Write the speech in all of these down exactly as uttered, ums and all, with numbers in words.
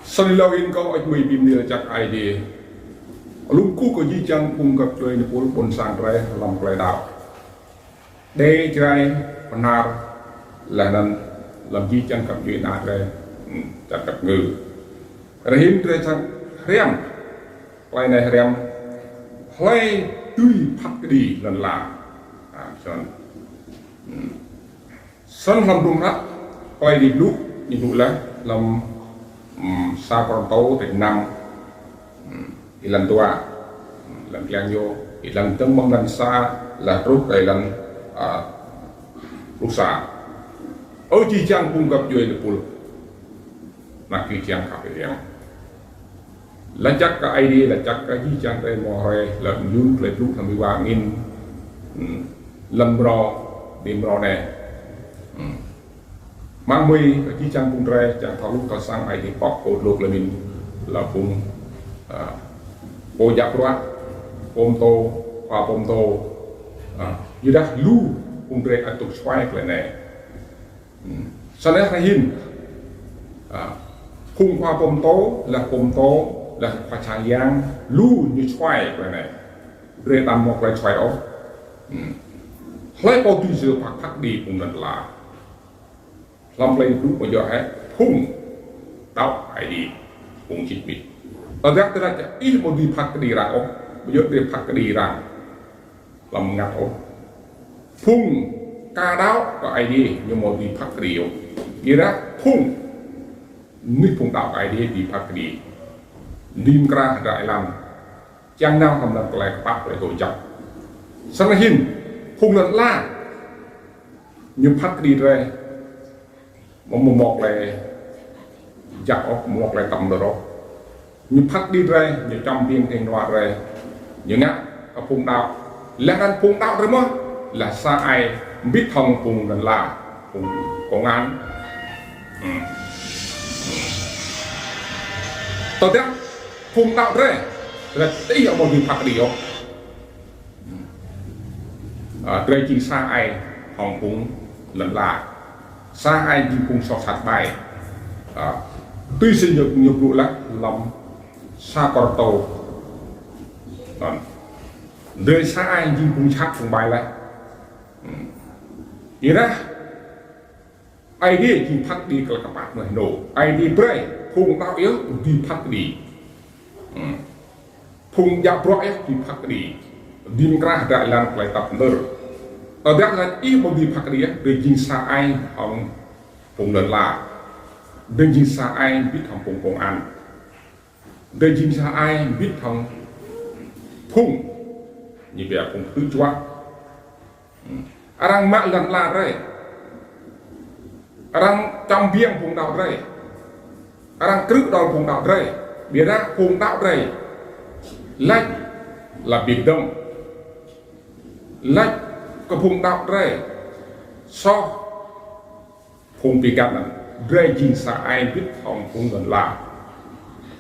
Snăn êlâo hĭn kâo ăt mĭn bi mni lač jăk Aê Diê. Lŏ kkuh kơ jih jang phung găp djuê êpul ƀuôn sang drei hlăm klei đăo. Dê Jrai Bơnar leh anăn hlăm jih jang găp djuê ana drei, hmm, čar Dap Kngư. Rơhĭn drei čiăng hriăm, klei anei hriăm, hlei dưi phat kđi lăn ala. Ha, snăn. Hmm. Snăn hlăm hdruôm hră Klei Aê Diê Blŭ, ñu blŭ leh hlăm, hmm, sa Kôrantô kdrêč năm, hmm, êlan dua, hmm, êlan kliăng ñu, êlan dơ̆ng mơ̆ng êlan sa, leh truh kơ êlan, ah, pluh sa. Ơ jih jang phung găp djuê êpul, anak čô čiăng khăp êriăng. Lač jăk kơ Aê Diê, lač jăk kơ jih jang drei mâo hruê lŏ yun klei blŭ hlăm êwa angĭn, hmm, hlăm mrâo, bi mrâo anei. Hmm. Mơ̆ng mui kơ jih jang phung drei, čiăng thâo lu thâo săng Aê Diê pŏk kơ lu klei mĭn, lŏ phung, ah, pô djă bruă, pô mtô, khua pô mtô, ah, ƀiădah lu phung drei ăt dôk suaih klei anei. Hmm. Snăn rơhĭn. Ah, phung khua pô mtô, leh pô mtô, leh khua čang yang, lu ñu suaih klei anei. Drei đăm mâo klei suaih ôh. Hmm. Hlei pô dưi phat, phat kđi phung lăn ala. Hlăm klei blŭ mâo yơh hĕ phung đăo Aê Diê, phung čĭt mĭt. Tơdah drei lač ih amâo dưi phat kđi arăng ôh, mâo yơh drei phat kđi arăng. Hlăm mngăt ôh. Phung ka đăo kơ Aê Diê ñu amâo dưi phat kđi ôh. Ƀiădah phung, mnuih phung đăo kơ Aê Diê dưi phat kđi. Dưi mkra hdră êlan. Čiăng nao hlăm lăn klei kpă klei dôk jăk. Snăn hĭn, phung lăn ala ñu phat kđi drei. Amâo mâo klei jăk ôh, amâo mâo klei tăm dơr ôh. Ñu phat kđi drei, ñu čăm biêng hĭn nua drei. Ñu ngă kơ phung đăo. Leh anăn phung đăo drei mơh, leh sa ai mbĭt hŏng phung lăn ala, phung công an. Hmm. Tơdah phung đăo drei, drei ti amâo dưi phat kđi ôh. Ah, drei jing sa ai hŏng phung lăn ala. Sa ai jing phung soh sat ƀai. Ah, tui si ñu, ñu blŭ leh hlăm sa Kôrantô. Anăn. Drei sa ai jing phung sat phung ƀai leh. Hmm. Ƀiădah Aê Diê jing phat kđi klei kpă mơh ênô. Aê Diê brei phung đăo yơh dưi phat kđi. Hmm. Phung djă bruă yơh dưi phat kđi. Dưi mkra hdră êlan klei tăp mnơr. Tơdah lač ih amâo dưi phat kđi yơh, drei jing sa ai hŏng phung lăn ala. Drei jing sa ai mbĭt hŏng phung công an. Drei jing sa ai mbĭt hŏng phung, ñu pia phung ktư̆ juă. Hmm. Arăng mă lăn ala drei. Arăng čăm biêng phung đăo drei. Arăng krư̆ đăl phung đăo drei. Ƀiădah phung đăo drei lač lŏ bi kdơ̆ng. Lač kơ phung đăo drei soh. Phung bi kăn anăn, drei jing sa ai mbĭt hŏng phung lăn ala.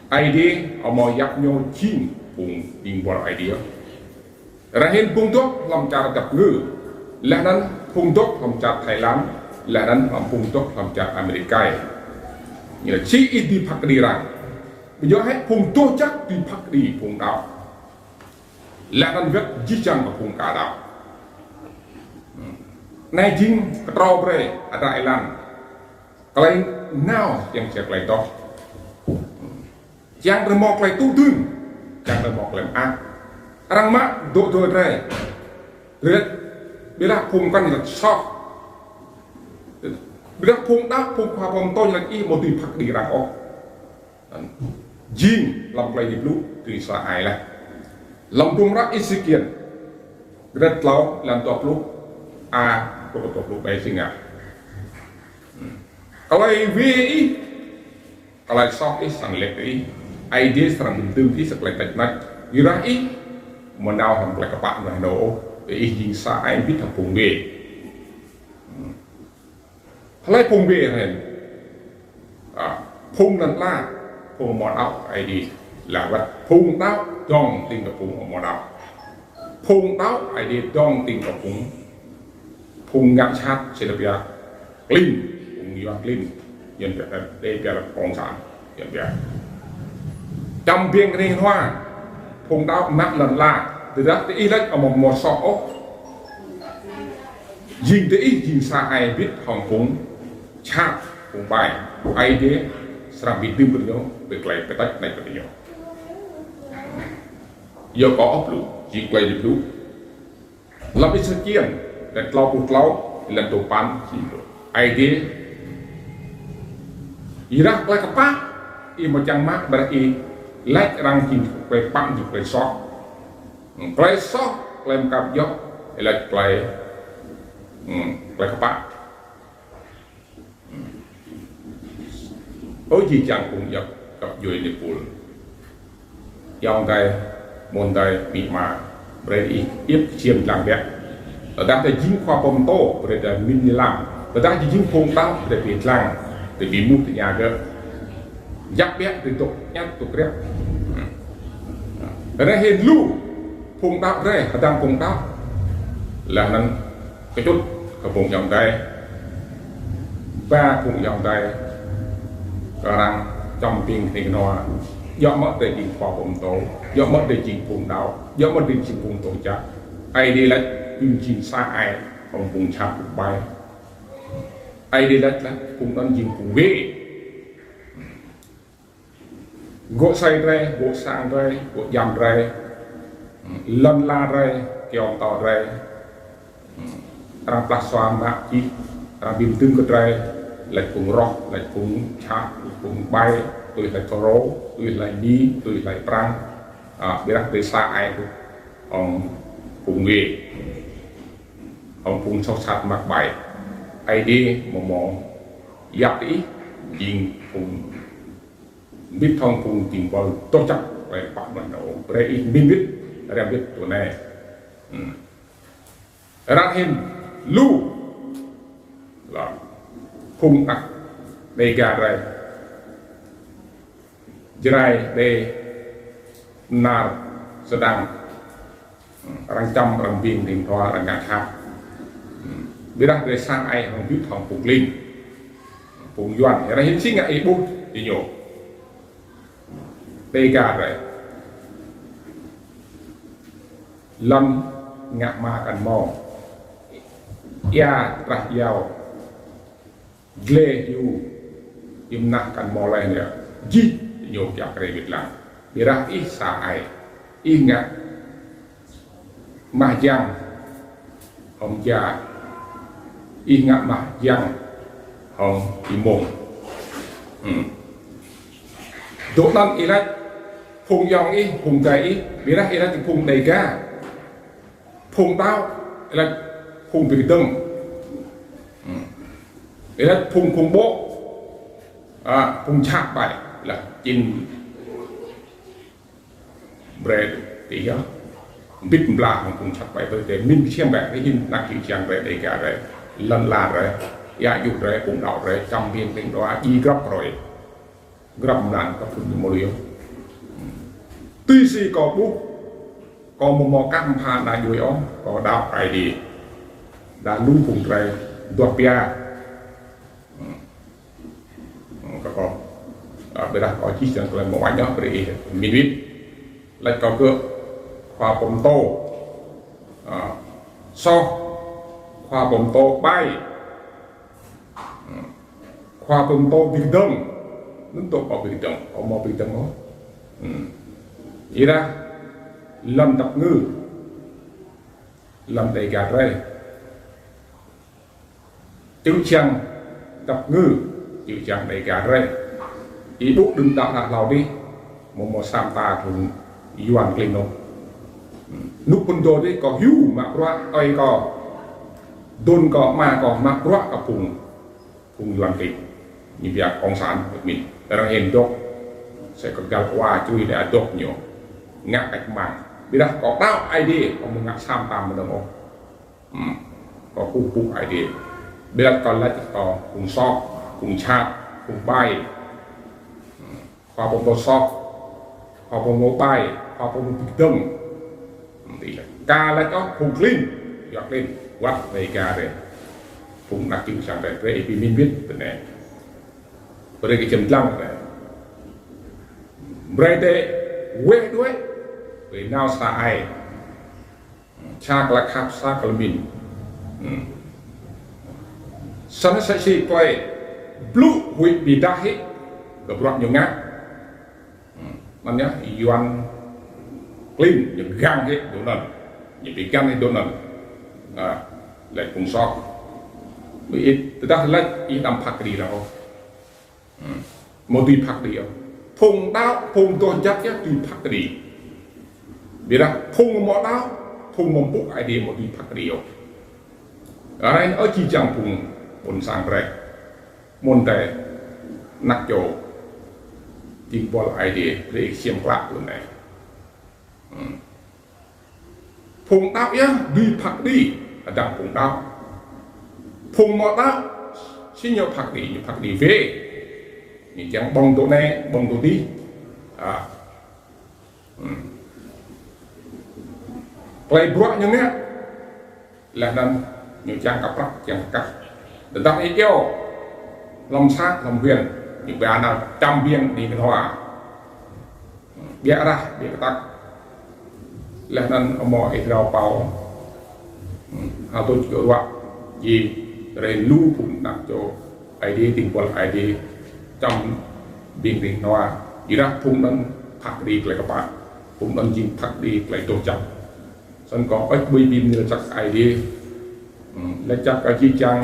Aê Diê amâo yap ñu jing phung ƀĭng buăl Aê Diê. Rơhĭn phung dôk hlăm čar Dap Kngư, leh anăn phung dôk hlăm čar Thái Lan, leh anăn phung dôk hlăm čar Amêrik. Ñu lač si ih dưi phat kđi arăng. Ƀiădah hĕ phung dôk jăk dưi phat kđi phung đăo. Leh anăn wĭt jih jang kơ phung ka đăo. Hmm. Anei jing ktrâo brei hdră êlan. Klei nao čiăng čiăng klei doh. Hmm. Čiăng drei mâo klei tŭ dưn. Čiăng drei mâo klei mơak. Arăng mă dôk dôk drei. Drei. Ƀiădah phung kăn lač soh. Ƀiădah phung đăo, phung khua pô mtô lač ih amâo dưi phat kđi arăng ôh. Anăn jing hlăm Klei Aê Diê Blŭ, drei sa ai leh. Hlăm hdruôm hră Êsêkiel, kdrêč tlâo, êlan dua pluh, a, truh dua pluh ƀai si ngă. Hmm. Klei wê ih, klei soh ih srăng lĕ ih, Aê Diê srăng bi mdưm ih sa klei têč nač, ƀiădah ih amâo nao hlăm klei kpă mơh ênô ôh, ih jing sa ai mbĭt hŏng phung wê. Hmm. Hlei phung wê hĕ? À, phung lăn ala, phung amâo đăo Aê Diê. Leh wăt phung đăo dŏng tĭng kơ phung amâo đăo. Phung đăo Aê Diê dŏng tĭng kơ phung, phung ngă jhat, si lĕ pia klin, phung yuăn klin, yuăn pia, đe pia lĕ cộng sản. Čăm biêng kơ hnĭng hnua, phung đăo mă lăn ala, tơdah diih lač amâo mâo soh ôh, jing diih jing sa ai mbĭt hŏng phung jhat, phung ƀai. Aê Diê srăng bi mdưm kơ diñu, bi klei bi tač nač kơ diñu. Yơh kâo ôh blŭ, jing klei Aê Diê blŭ. Hlăm Êsêkiel, kdrêč tlâo pluh tlâo, êlan dua păn, jing blŭ Aê Diê. Ƀiădah klei kpă, ih amâo čiăng mă, ƀiădah ih lač arăng jing klei kpă, jing klei soh. Klei soh, klei mkăp djŏ, ih lač klei, hmm, klei kpă. Ơ jih jang phung djăp găp djuê êpul, ayŏng adei, amĭ adei, amĭ ama, brei ih iêp ksiêm dlăng biă. Tơdah drei jing khua pô mtô, brei drei mĭn êlam. Tơdah jing phung đăo, brei bi dlăng, drei bi êmuh tơña gơ̆. Jăk biă, drei dôk ñăt dôk riăk. Drei hĭn lu phung đăo drei, hdơ̆ng phung đăo. Leh anăn kčŭt kơ phung ayŏng adei, ba phung ayŏng adei, kơ arăng čăm biêng kơ hnĭng hnua, djŏ mơ̆ drei jing khua pô mtô, djŏ mơ̆ drei jing phung đăo, djŏ mơ̆ drei jing phung mtô jăk. Aê Diê lač, jing sa ai hŏng phung jhat phung ƀai. Aê Diê lač leh, phung anăn jing phung wê. Gŏ asei drei, gŏ sang drei, gŏ djam drei, lăn ala drei, kyâo mtâo drei, arăng plah sua mă jih, arăng bi mdưm kơ drei, lač phung roh, lač phung jhat, lač phung ƀai, tui hlue Kro, tui hlue Mi, tui hlue Prăng, a, ƀiădah drei sa ai hŏng phung wê, hŏng phung soh sat mă ƀai. Aê Diê amâo mâo yap diih jing phung mbĭt hŏng phung dĭng buăl doh jăk klei kpă mlei anăn ôh. Brei ih mĭn mbĭt, hriăm mbĭt tui anei. Hmm. Arăng hĭn lu leh phung anak Đêga drei, Jrai, Êđê, Bahnar, Sêđăng. Arăng čăm, arăng biêng kơ hnĭng hnua, arăng ngă jhat. Ƀiădah drei sa ai hŏng mbĭt hŏng phung klin, phung Yuăn. Arăng hĭn si ngă ih ƀuh diñu. Đêga drei. Lăn ngă hma kăn mâo. Êa trah yâo, dliê hiu, êmnah kăn mâo leh anăn. Jih ñu kiă kriê wĭt lăng. Ƀiădah ih sa ai, ih ngă mah jiăng hŏng ja, ih ngă mah jiăng hŏng êmông. Hmm. Dôk anăn ih lač phung ayŏng ih, phung adei ih, ƀiădah ih lač phung Đêga. Phung đăo, ih lač phung bi kdơ̆ng. Hmm. Ih lač phung khủng bố. A, phung jhat ƀai. Leh čĭn brei ti yơh. Mbĭt mblah hŏng phung jhat ƀai brei drei mĭn ksiêm bĕ, drei hĭn anak čư̆ čiăng drei, Đêga drei, lăn ala drei, êa juh drei, phung đăo drei, čăm biêng kơ hnĭng hnua, djiê grăp hruê. Grăp mlan kơ phung ñu mâo liêu. Tui si kâo ƀuh, kâo amâo mâo kah mbha ana djuê ôh, kâo đăo Aê Diê. Đa lu phung drei duah pia. Hmm. Hmm, kơ kâo. A, ƀiădah kâo čih jing klei mâo wañă brei ih mĭn wĭt. Lač kâo kơ khua pô mtô, a, soh, khua pô mtô ƀai. Hmm. Khua pô mtô bi kdơ̆ng. Anăn dôk kâo bi kdơ̆ng, kâo amâo bi kdơ̆ng ôh. Hmm. Ƀiădah lăn dap kngư, lăn Đêga drei. Čư̆ čiăng dap kngư, čư̆ čiăng Đêga drei. Ih ƀuh đưm đă hlâo dih, amâo mâo sa mta phung Yuăn klin ôh. Hmm. Ênuk phŭn dô dih kâo hiu mă bruă, tui kâo, dŭn kâo, ama kâo mă bruă kơ phung, phung Yuăn klin. Ñu pia cộng sản, mĭn. Arăng hĭn dôk, sĕ kơ găl wa čui leh dôk ñu. Ngă kăč mang. Ƀiădah kâo đăo Aê Diê, kâo amâo ngă sa mta mnơ̆ng ôh. Hmm. Kâo kkuh mpŭ Aê Diê. Ƀiădah kâo lač kơ phung soh, phung jhat, phung ƀai. Hmm. Khua pô mtô soh, khua pô mtô ƀai, khua pô mtô bi kdơ̆ng. Hmm, ti leh. Ka lač ôh phung klin, yua klin, wăt Đêga drei. Phung anak čư̆ čiăng drei, drei bi mĭn wĭt ti anei. Brei kơ čiăng dlăng drei. Brei drei weh đuĕ, brei nao sa ai. Sa klei khăp, sa klei mĭn. Hmm. Snăn msĕ si klei blŭ huĭ bi êdah hĕ kơ bruă ñu ngă. Hmm. Anăn yơh, Yuăn klin, ñu gang hĕ dôk anăn. Ñu bi găn hĕ dôk anăn. Ah, lač phung soh. Bi ih, tơdah lač ih đăm phat kđi leh ôh. Hmm. Amâo dưi phat kđi ôh. Phung đăo, phung doh jăk yơh dưi phat kđi. Ƀiădah phung amâo đăo, phung amâo mpŭ Aê Diê amâo dưi phat kđi ôh. Ară anei ơ jih jang phung ƀuôn sang drei. Mơ̆ng drei anak čô dĭng buăl Aê Diê, drei ksiêm klă tui anei. Hmm. Phung đăo yơh dưi phat kđi, hdơ̆ng phung đăo. Phung amâo đăo, si ñu phat kđi, ñu phat kđi wê. Ñu čiăng ƀơ̆ng dôk anei, ƀơ̆ng dôk dih. Ah. Hmm. Klei bruă ñu ngă, leh anăn ñu čiăng kơ prăk, čiăng kơ kah. Tơdah ih iêu, hlăm sang, hlăm huyện, ñu ba nao čăm biêng dĭng knhua. Ƀiă rah, ƀiă ktak. Leh anăn amâo ih drao pao. Hmm, hal tuč kơ ruă, jih, drei lu phung anak čô Aê Diê, dĭng buăl Aê Diê, čăm biêng dĭng knhua. Ƀiădah phung anăn phat kđi klei kpă. Phung anăn jing phat kđi klei doh jăk. Snăn kâo ăt ƀuh bi mni lač jăk Aê Diê. Hmm, lač jăk kơ jih jang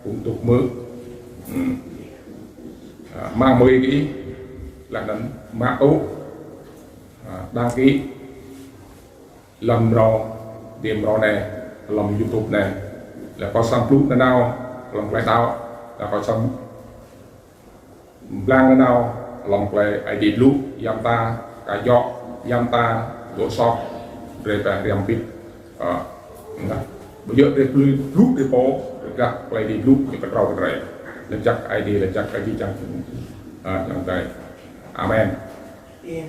phung dôk hmư̆. Hmm. Ah, mă mui kơ ih, leh anăn mă ôh. Ah, đăng ký lăn mrâo, dê mrâo anei, hlăm YouTube anei. Leh kâo srăng blŭ nanao, hlăm klei đăo, leh kâo srăng mblang nanao, hlăm klei Aê Diê blŭ, ya mta, ka jŏ, ya mta, dôk soh, drei ba hriăm mbĭt. Ah, nah. Ƀu djŏ drei blŭ, blŭ drei pô, drei gah klei Aê Diê blŭ, ñu ktrâo kơ drei. Lač jăk Aê Diê, lač jăk Aê Diê čiăng. Ah, čiăng drei. Amen. Iya.